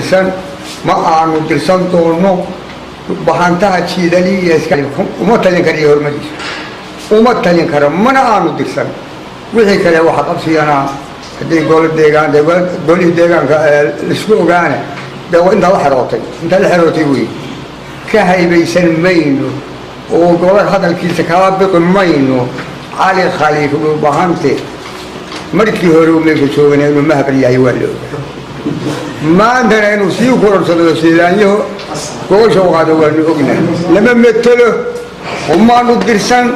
Dirsan ma aanu dirsan doono bahantaha jiidaliya. Uma talin kara iyo hormadiisa uma talin karo, mana aanu dirsan. Wixii kale waxa qabsiyana haddii golo deegaan, dee golihii deegaanka laisku ogaana, dee intaa la xerootay, intaa la xerootay wey. Ka haybaysan mayno oo gobol hadalkiisa kala biqi mayno. Cali Khaliif Dhulbahante markii hore uu meesha joogana inuu mahabal yahay waa la ogaa, maantana inuu sii kororsado Siilaanyaho gogosha u qaado waanu ognahay. Lama metelo oo maanu dirsan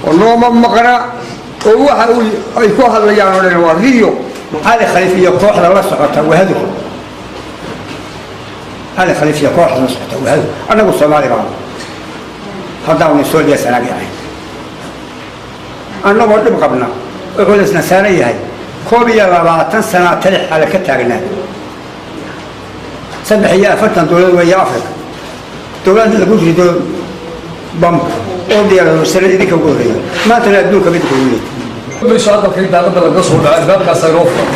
oo nooma maqna, oo waxa ay ku hadlayaan oo dhan waa riyo. Cali Khaliif iyo kooxda la socota wahado, Cali Khaliif iyo kooxda la socota wahado. Annagu Soomaali baanu haddaanu soo jeesanaag yahay, annagoo dhib qabna oo culaysna saaran yahay. 21 sanaa tali xale ka taagnaa, 43 dowlad weeye Africa dowladda lagu rido bam oo diyaarado idinka ugu horreeya, maantana adduunka midka ugu liita. Meesha aqalkay daaqada laga soo dhaca, albaabkaasa inoo furan.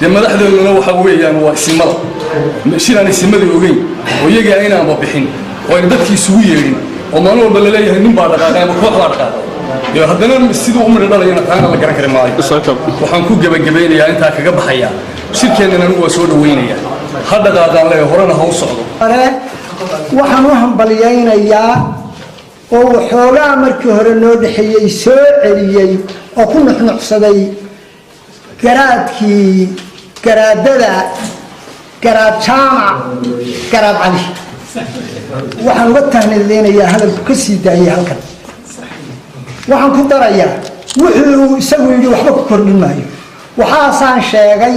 Dee madaxdeeduna waxa weeyaan waa isimada. Shiraan isimadii ogeyn oo iyagii aynaanba bixin oo ayna dadkii isugu yeedhin oo maalin walba laleeyahay nin baa dhaqaaqay ama koox baa dhaqaaqay, dee haddana siduu u midho dhalayana taana la garan kari maayo. Waxaan ku gebagabeynayaa, intaa kaga baxayaa, shirkeennan anigu waa soo dhaweynaya. Ha dhaqaaqaan leeya, horena ha u socdo. Hore waxaan u hambalyaynayaa oo waxoogaa markii hore noo dhexeeyey soo celiyey oo ku nuxnuxsaday garaadkii garaadada, Garaad Jaamac Garaad Cali. Waxaan uga tahnadeynayaa hadalku ka sii daayay halkan. Waxaan ku darayaa wuxuu isagu yidhi waxba ku kordhin maayo. Waxaasaan sheegay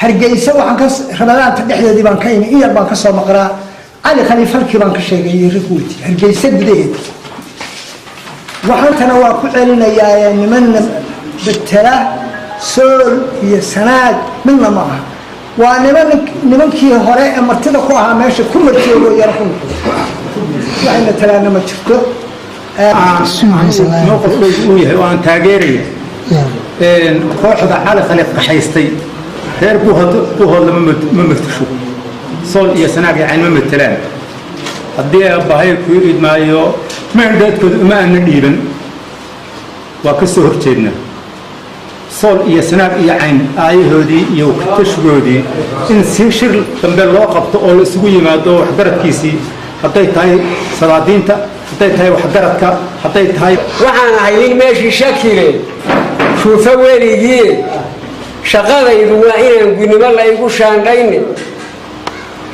Hargeysa, waxaan ka Ramadaanta dhexdeedii baan ka imi, in yar baan ka soo maqnaa. Cali Khaliif halkii baan ka sheegay rikuwti Hargeysa gudaheeda. Waxaantana waa ku celinayaa, nimanna betela Sool iyo Sanaag midna ma aha. Waa niman nimankii hore ee martida ku ahaa meesha ku martoogo yaro ku noqdo. Waxay matalaana ma jirto. Mowqifkaygu uu yahay oo aan taageeraya kooxda Cali Khaliif qaxaystay reer Buuhoodla ma matasho. Sool iyo Sanaag iyo Cayn ma matelaan. Haddii aabbahay kuu idmaayo, mandate-kooda uma aana dhiiban, waa ka soo horjeednaa. Sool iyo Sanaag iyo Cayn aayahoodii iyo tashigoodii in si shir dambe loo qabto oo la isugu yimaado, waxgaradkiisii hadday tahay, salaadiinta hadday tahay, waxgaradka hadday tahay. Waxaan ahay nin meeshii shakile shuufo weligii. Shaqadaydu waa inaan gunnimo la igu shaandhayne.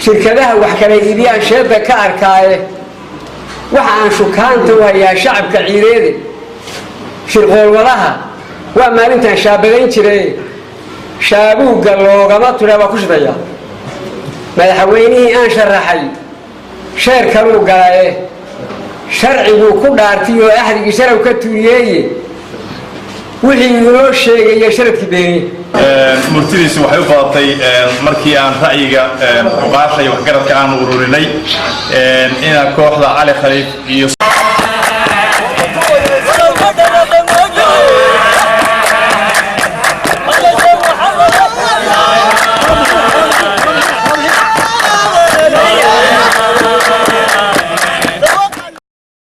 Shirkadaha wax kala iibiyaan sheedda ka arkaaye. Waxa aan shukaanta u hayaa shacabka ciideede. Shirqoolwadaha waa maalintaan shaabadayn jiray, shaabuugga loogama tura waa ku shidayaa. Madaxweynihii aan sharaxay sheer kaluu galaye, sharciguu ku dhaartay oo axdigii sharaw ka tuuriyeeye, wixii inoo sheegaya sharadkii beeniye. Murtidiisu waxay u badatay markii aan ra'yiga cuqaasha iyo waxgaradka aanu ururinay inaan kooxda Cali Khaliif iyo